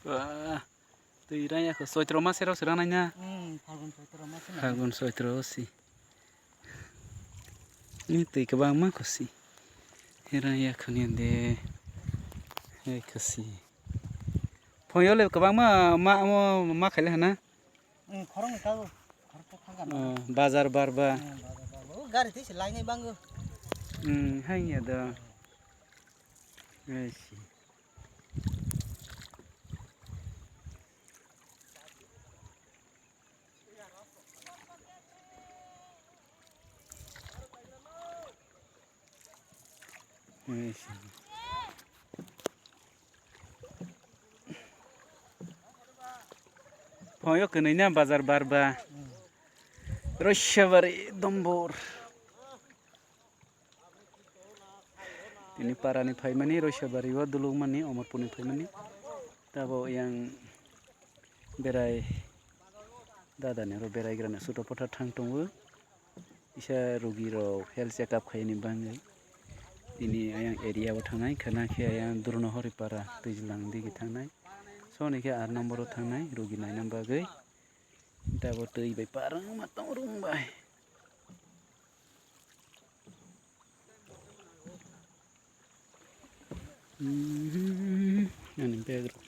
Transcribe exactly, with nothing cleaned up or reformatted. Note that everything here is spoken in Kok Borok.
Ba, twi rang ya kho, soitro ma sero se rang nai na. Hmm, Phalgun soitro ma se nai. Phalgun soitro si. Ni twi kwbangma kho si. He rang ya kho ni de. He kho si. Phone yo le kwbangma ma, ma, ma khaile hana. Hmm, khoroknwi kago. Khoroksa thangkha na. Oh, bazar barba. Hmm, bazar barba. O gari twi se lainai bango. Hmm, hai ya do. Ai si. Phone yo kwnwi na bazar barba. Roisabari Dombor. Tini parani phaimani, Roisabari o dulukmani, Omorpurni phaimani. Tabo yang berai dadani oro beraigrani suto pota thang tongo. Kisa rugirok health checkup khaini bagwi tini ayang area o thangnai, khana khe ayang Drunohori para Twijlang digi thangnai. Soni khe aat number o thangnai rugi naina bagwi. Tabo twi bai parwngma tong rwng bai. Ani bag rok